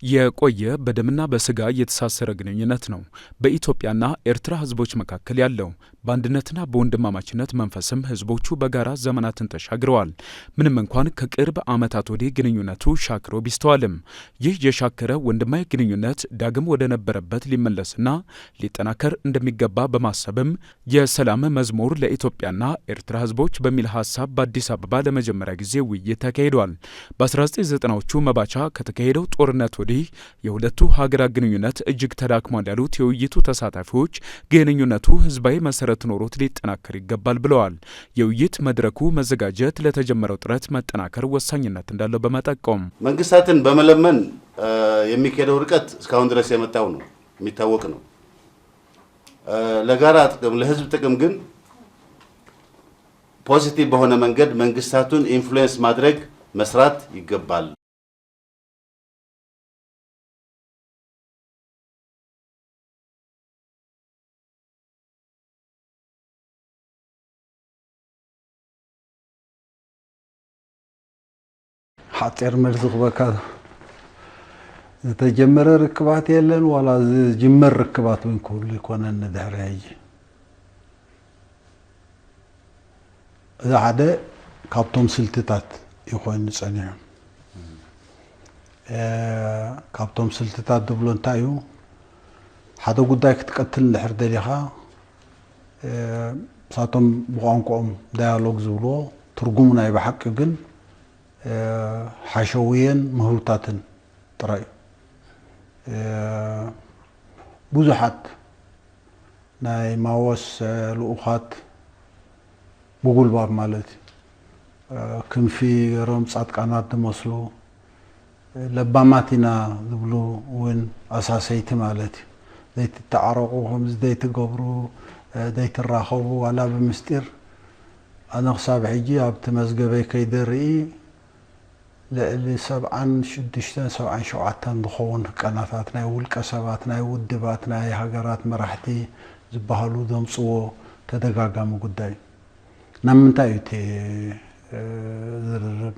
የቆየ በደምና በስጋ የተሳሰረ ግንኙነት ነው በኢትዮጵያና ኤርትራ ህዝቦች መካከል ያለው። በአንድነትና በወንድማማችነት መንፈስም ህዝቦቹ በጋራ ዘመናትን ተሻግረዋል። ምንም እንኳን ከቅርብ ዓመታት ወዲህ ግንኙነቱ ሻክሮ ቢስተዋልም፣ ይህ የሻከረ ወንድማዊ ግንኙነት ዳግም ወደ ነበረበት ሊመለስና ሊጠናከር እንደሚገባ በማሰብም፣ የሰላም መዝሙር ለኢትዮጵያና ኤርትራ ህዝቦች በሚል ሐሳብ በአዲስ አበባ ለመጀመሪያ ጊዜ ውይይት ተካሂዷል። በ1990ዎቹ መባቻ ከተካሄደው ጦርነት ወዲህ የሁለቱ ሀገራት ግንኙነት እጅግ ተዳክሟል ያሉት የውይይቱ ተሳታፊዎች፣ ግንኙነቱ ህዝባዊ መሰረት ኖሮት ሊጠናከር ይገባል ብለዋል። የውይይት መድረኩ መዘጋጀት ለተጀመረው ጥረት መጠናከር ወሳኝነት እንዳለው በመጠቆም፣ መንግስታትን በመለመን፣ እ፣ የሚካሄደው ርቀት እስካሁን ድረስ የመጣው ነው፣ የሚታወቅ ነው። እ፣ ለጋራ ጥቅም፣ ለህዝብ ጥቅም ግን ፖዚቲቭ በሆነ መንገድ መንግስታቱን ኢንፍሉዌንስ ማድረግ መስራት ይገባል። ሓፂር መልሲ ክበካ፣ ዝተጀመረ ርክባት የለን፣ ዋላ ዝጅመር ርክባት እውን ክህሉ ይኮነን ንድሕሪ ሕጂ። እዚ ሓደ ካብቶም ስልትታት እዩ ኮይኑ ጸኒሑ። እ፣ ካብቶም ስልትታት ዝብሎ እንታይ እዩ? ሓደ ጉዳይ ክትቀትል እንድሕር ደሊኻ፣ እ፣ ንሳቶም ብቋንቋኦም ዳያሎግ ዝብልዎ፣ ትርጉሙ ናይ ብሓቂ ግን፣ እ፣ ሓሸውየን ምህውታትን ጥራይ እዩ። እ፣ ብዙሓት ናይ ማዎስ፣ እ፣ ልኡኻት ብጉልባብ ማለት እዩ። እ፣ ክንፊ ገይሮም ጻድቃናት ዝመስሉ፣ እ፣ ለባማት ኢና ዝብሉ እውን ኣሳሰይቲ ማለት እዩ። ዘይትተዓረቑ፣ ከምዚ ዘይትገብሩ፣ እ፣ ዘይትራኸቡ፣ ዋላ ብምስጢር። ኣነ ክሳብ ሕጂ ኣብቲ መዝገበይ ከይደ ርኢ፣ ልዕሊ ሰብዓን ሽዱሽተን ሰብዓን ሸውዓተን ዝኸውን ህቀናታት ናይ ውልቀ ሰባት፣ ናይ ውድባት፣ ናይ ሃገራት መራሕቲ ዝበሃሉ ዘምጽዎ ተደጋጋሚ ጉዳይ። ናብ ምንታይ እዩ እቲ፣ እ፣ ዝርርብ?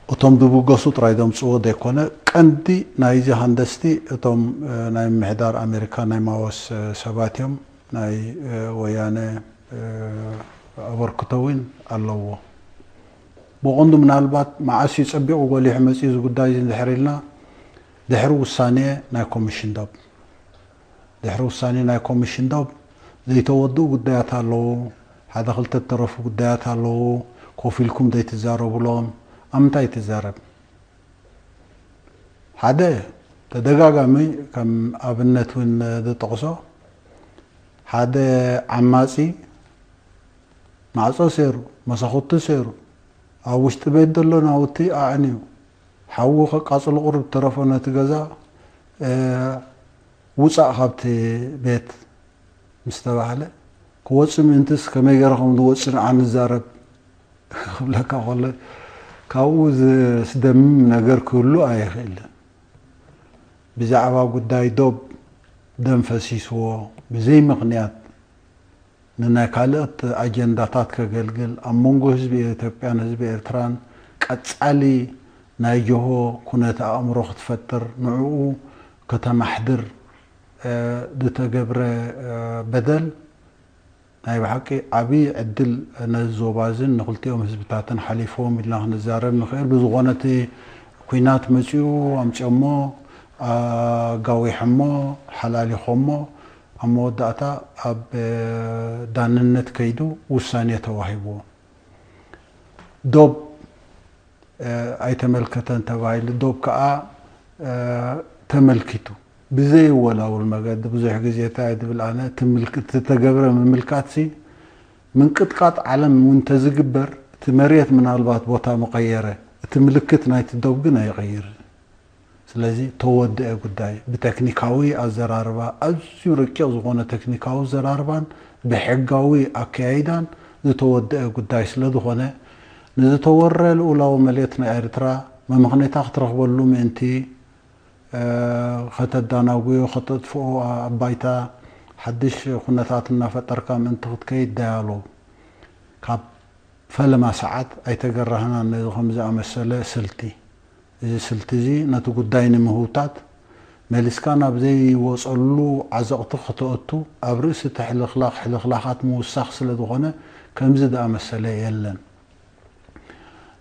እቶም ዝብገሱ ጥራይ ዘምጽዎ ዘይኮነ፣ ቀንዲ ናይዚ ሃንደስቲ እቶም፣ እ፣ ናይ ምምሕዳር ኣሜሪካ ናይ ማዎስ፣ እ፣ ሰባት እዮም። ናይ፣ እ፣ ወያነ፣ እ፣ ኣበርክቶ እውን ኣለዎ። ብቐንዱ ምናልባት መዓስ እዩ ጸቢቑ ጎሊሑ መጺኡ እዚ ጉዳይ እዚ እንድሕር ኢልና፣ ድሕሪ ውሳኔ ናይ ኮሚሽን ዶብ። ድሕሪ ውሳኔ ናይ ኮሚሽን ዶብ ዘይተወድኡ ጉዳያት ኣለዉ። ሓደ ክልተ እተረፉ ጉዳያት ኣለዉ። ኮፍ ኢልኩም ዘይትዛረቡሎም። ኣብ ምንታይ ትዛረብ? ሓደ ተደጋጋሚ ከም ኣብነት እውን ዝጠቕሶ፣ ሓደ ዓማጺ ማዕጾ ሰይሩ፣ መሳኹቲ ሰይሩ፣ ኣብ ውሽጢ ቤት ዘሎ ናውቲ ኣዕንዩ፣ ሓዊ ከቃጽሎ ቁሩብ ተረፎ ነቲ ገዛ፣ እ፣ ውጻእ ካብቲ ቤት ምስ ተባህለ፣ ክወጽእ ምእንትስ ከመይ ገይረ ከም ዝወጽእ ንዓ ንዛረብ ክብለካ ከሎ፣ ካብኡ ዘስደምም ነገር ክህሉ ኣይኽእልን። ብዛዕባ ጉዳይ ዶብ ደም ፈሲስዎ፣ ብዘይ ምኽንያት ንናይ ካልኦት ኣጀንዳታት ከገልግል፣ ኣብ መንጎ ህዝቢ ኢትዮጵያን ህዝቢ ኤርትራን ቀጻሊ ናይ ጀሆ ኩነተ ኣእምሮ ክትፈጥር፣ ንዕኡ ከተማሕድር፣ እ፣ ዝተገብረ፣ እ፣ በደል ናይ ብሓቂ ዓቢ ዕድል ነዚ ዞባ እዝን ንክልቲኦም ህዝብታትን ሓሊፍዎም ኢልና ክንዛረብ ንኽእል። ብዝኾነ እቲ ኲናት መጺኡ ኣምጺኦሞ፣ ኣጋዊሖሞ፣ ሓላሊኾሞ፣ ኣብ መወዳእታ ኣብ፣ እ፣ ዳንነት ከይዱ ውሳኔ ተዋሂብዎ። ዶብ፣ እ፣ ኣይተመልከተን ተባሂሉ፣ ዶብ ከኣ፣ እ፣ ተመልኪቱ። ብዘይወላውል መገዲ ብዙሕ ግዜ እንታይ ድብል ኣነ፣ እቲ ምልክ-፣ እቲ ተገብረ ምምልካትሲ፣ ምንቅጥቃጥ ዓለም እውን ተዝግበር፣ እቲ መሬት ምናልባት ቦታ ምቐየረ፣ እቲ ምልክት ናይቲ ዶብ ግን ኣይቐይርን። ስለዚ ተወደአ ጉዳይ፣ ብቴክኒካዊ ኣዘራርባ፣ ኣዝዩ ረቂቕ ዝኾነ ቴክኒካዊ ኣዘራርባን ብሕጋዊ ኣከያይዳን ዝተወደአ ጉዳይ ስለ ዝኾነ፣ ንዝተወረ ልኡላዊ መሬት ናይ ኤርትራ መመኽነይታ ክትረኽበሉ ምእንቲ፣ እ፣ ከተዳናጉዮ፣ ከተጥፍኦ፣ ኣብ ባይታ ሓድሽ ኩነታት እናፈጠርካ ምእንቲ ክትከይድ ዳያሎግ ካብ ፈለማ ሰዓት ኣይተገራህናን ነዚ ከም ዝኣመሰለ ስልቲ። እዚ ስልቲ እዚ ነቲ ጉዳይ ንምህውታት መሊስካ ናብ ዘይወጸሉ ዓዘቕቲ ክተእቱ ኣብ ርእሲ እቲ ሕልኽላኽ ሕልኽላኻት ምውሳኽ ስለ ዝኾነ ከምዚ ዝኣመሰለ የለን።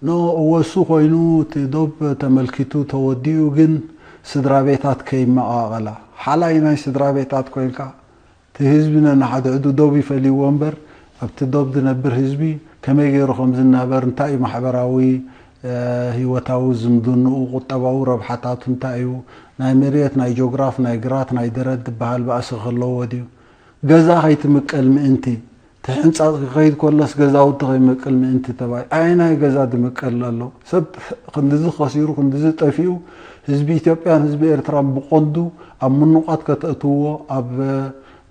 ኖ እወ እሱ ኮይኑ እቲ ዶብ ተመልኪቱ ተወዲኡ ግን ስድራ ቤታት ከይመቓቐላ ሓላይ ናይ ስድራ ቤታት ኮይንካ እቲ ህዝቢ ነንሓድሕዱ ዶብ ይፈልይዎ እምበር ኣብቲ ዶብ ዝነብር ህዝቢ ከመይ ገይሩ ከም ዝናበር እንታይ እዩ ማሕበራዊ ህይወታዊ ዝምድንኡ ቁጠባዊ ረብሓታቱ እንታይ እዩ ናይ መሬት ናይ ጆግራፍ ናይ ግራት ናይ ደረት ዝበሃል ባእሲ ክህለዎ ድዩ ገዛ ከይትምቀል ምእንቲ እቲ ሕንፃፅ ክኸይድ ከሎስ ገዛውቲ ከይመቅል ምእንቲ ተባሂ ኣየናይ ገዛ ድምቀል ኣሎ ሰብ ክንድዚ ከሲሩ ክንድዚ ጠፊኡ ህዝቢ ኢትዮጵያን ህዝቢ ኤርትራን ብቆንዱ ኣብ ምኑቃት ከተእትዎ ኣብ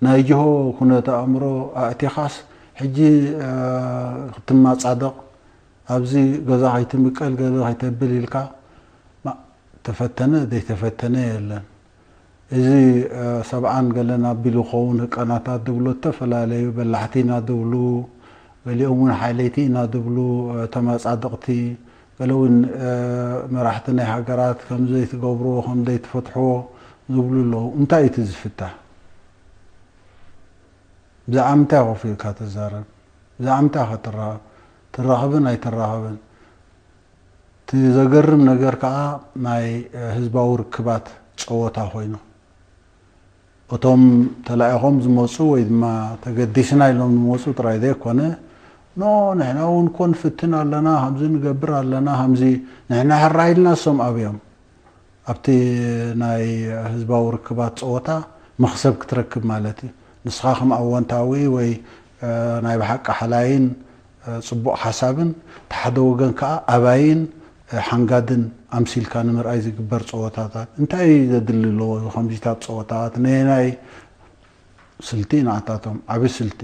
ናይ ጅሆ ኩነተ ኣእምሮ ኣእቲኻስ ሕጂ ክትማፃደቕ ኣብዚ ገዛ ከይትምቀል ገለ ከይተብል ኢልካ ተፈተነ ዘይተፈተነ የለን። እዚ ሰብዓን ገለን ኣቢሉ ክኸውን ህቀናታት ድብሎ ዝተፈላለዩ በላሕቲ ኢና ድብሉ ገሊኦም እውን ሓይለይቲ ኢና ድብሉ ተመፃድቕቲ ገለ እውን መራሕቲ ናይ ሃገራት ከም ዘይትገብርዎ ከም ዘይትፈትሕዎ ዝብሉ ኣለዉ እንታይ እቲ ዝፍታሕ ብዛዕባ ምንታይ ኮፍ ኢልካ ትዛረብ ብዛዕባ ምንታይ ኢኻ ትራኸብ ትራኸብን ኣይትራኸብን እቲ ዘገርም ነገር ከዓ ናይ ህዝባዊ ርክባት ፀወታ ኮይኑ እቶም ተላኢኾም ዝመፁ ወይ ድማ ተገዲስና ኢሎም ዝመፁ ጥራይ ዘይኮነ ኖ ንሕና እውን እኮ ንፍትን ኣለና ከምዚ ንገብር ኣለና ከምዚ ንሕና ሕራይ ኢልና እሶም ኣብዮም ኣብቲ ናይ ህዝባዊ ርክባት ፀወታ መኽሰብ ክትረክብ ማለት እዩ ንስኻ ከም ኣወንታዊ ወይ ናይ ብሓቂ ሓላይን ፅቡቕ ሓሳብን እቲ ሓደ ወገን ከዓ ኣባይን ሓንጋድን ኣምሲልካ ንምርኣይ ዝግበር ፀወታታት እንታይ እዩ ዘድሊ ኣለዎ ከምዚታት ፀወታታት ነየናይ ስልቲ ንዓታቶም ዓቢ ስልቲ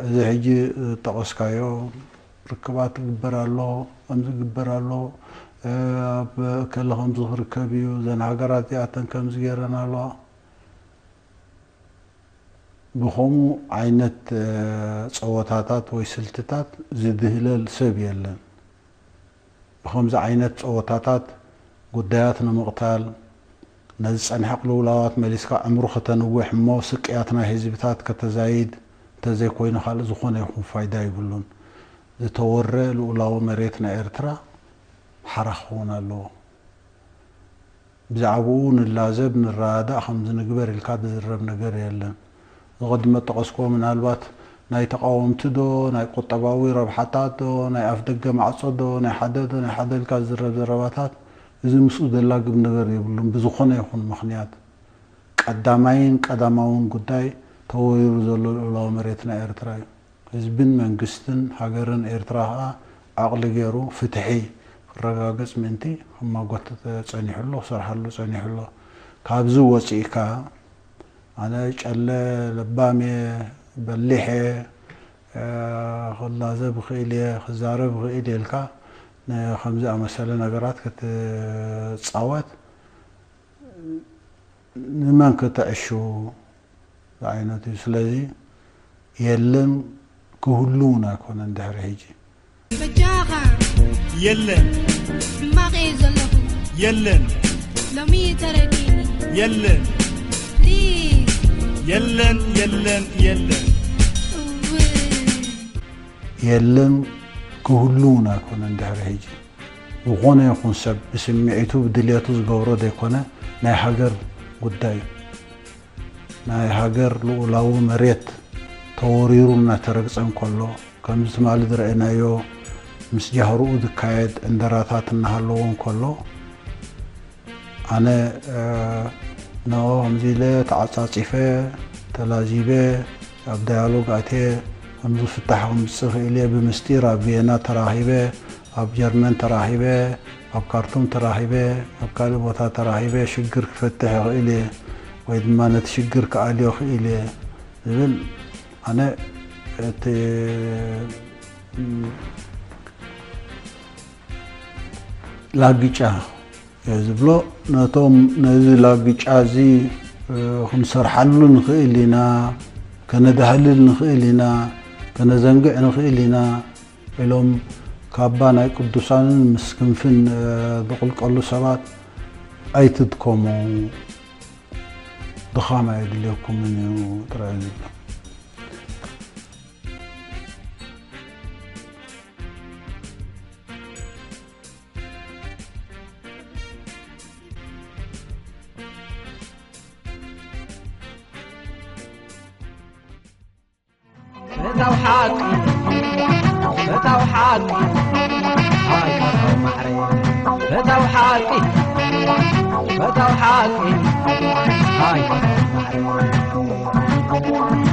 እዚ ሕጂ ዝጠቐስካዮ ርክባት ትግበር ኣሎ ከምዚ ግበር ኣሎ ኣብ ከለ ከምዚ ክርከብ እዩ ዘን ሃገራት እዚኣተን ከምዚ ገይረን ኣለዋ ብኸምኡ ዓይነት ፀወታታት ወይ ስልትታት ዝድህለል ሰብ የለን። ብኸምዚ ዓይነት ፀወታታት ጉዳያት ንምቕታል፣ ነዚ ዝፀንሐ ቅልውላዋት መሊስካ ዕምሩ ከተንውሕ እሞ ስቅያት ናይ ህዝብታት ከተዛይድ እንተዘይኮይኑ ካልእ ዝኾነ ይኹን ፋይዳ የብሉን። ዝተወረ ልኡላዊ መሬት ናይ ኤርትራ ሓራ ክኸውን ኣለዎ። ብዛዕባኡ ንላዘብ ንረዳዳእ ከምዚ ንግበር ኢልካ ዝዝረብ ነገር የለን። ዝቐድመ ጠቐስክዎ ምናልባት ናይ ተቓወምቲ ዶ ናይ ቁጠባዊ ረብሓታት ዶ ናይ ኣፍደገ ማዕጾ ዶ ናይ ሓደ ዶ ናይ ሓደ ኢልካ ዝዝረብ ዘረባታት እዚ ምስኡ ዘላግብ ነገር የብሉን። ብዝኾነ ይኹን ምኽንያት ቀዳማይን ቀዳማውን ጉዳይ ተወሪሩ ዘሎ ልኡላዊ መሬትና ኤርትራ እዩ። ህዝብን መንግስትን ሃገርን ኤርትራ ከኣ ዓቕሊ ገይሩ ፍትሒ ክረጋገጽ ምእንቲ ክማጎት ጸኒሑ ኣሎ፣ ክሰርሓሉ ጸኒሑ ኣሎ። ካብዚ ወጺእካ ኣነ ጨለ ለባም እየ፣ በሊሕ እየ፣ ክላዘብ እኽእል እየ፣ ክዛረብ እኽእል እየ ኢልካ ንኸምዚ ኣመሰለ ነገራት ክትጻወት ንመን ከተዕሹ ዝዓይነቱ እዩ። ስለዚ የለን ክህሉ እውን ኣይኮነን ድሕሪ ሕጂ። በጃኻ የለን ሕማቕ እየ ዘለኹ የለን ሎሚ ተረዲእኒ የለን ፕሊዝ የለን የለን የለን እው የለን ክህሉ እውን ኣይኮነን ድሕሪ ሕጂ ዝኾነ ይኹን ሰብ ብስምዒቱ ብድልየቱ ዝገብሮ ዘይኮነ ናይ ሃገር ጉዳይ እዩ። ናይ ሃገር ልኡላዊ መሬት ተወሪሩ እናተረግጸ እንከሎ ከምዚ ትማሊ ዝረኣናዮ ምስ ጃህርኡ ዝካየድ ዕንደራታት እናሃለዎ እንከሎ ኣነ ንኦ ከምዚ ኢለ ተዓጻጺፈ ተላዚበ ኣብ ዳያሎግ ኣትየ ከምዚ ፍታሕ ከምፅእ ክእል እየ ብምስጢር ኣብ ቪየና ተራኺበ ኣብ ጀርመን ተራኺበ ኣብ ካርቱም ተራኺበ ኣብ ካልእ ቦታ ተራኺበ ሽግር ክፈትሕ ይኽእል እየ ወይ ድማ ነቲ ሽግር ክኣልዮ ክእል እየ ዝብል ኣነ እቲ ላግጫ እየ ዝብሎ ነቶም ነዚ ላግጫ እዚ ክንሰርሓሉ ንኽእል ኢና ከነዳህልል ንኽእል ኢና ከነዘንግዕ ንኽእል ኢና ኢሎም ካባ ናይ ቅዱሳንን ምስ ክንፍን ዝቕልቀሉ ሰባት ኣይትድከሙ፣ ድኻም ኣየድልየኩምን እዩ ጥራይ ዝብል። ፈታው ሓቂ ፈታው ሓቂ ሃይ ፈታው ማዕረ ፈታው ሓቂ ፈታው ሓቂ ሃይ ፈታው ማዕረ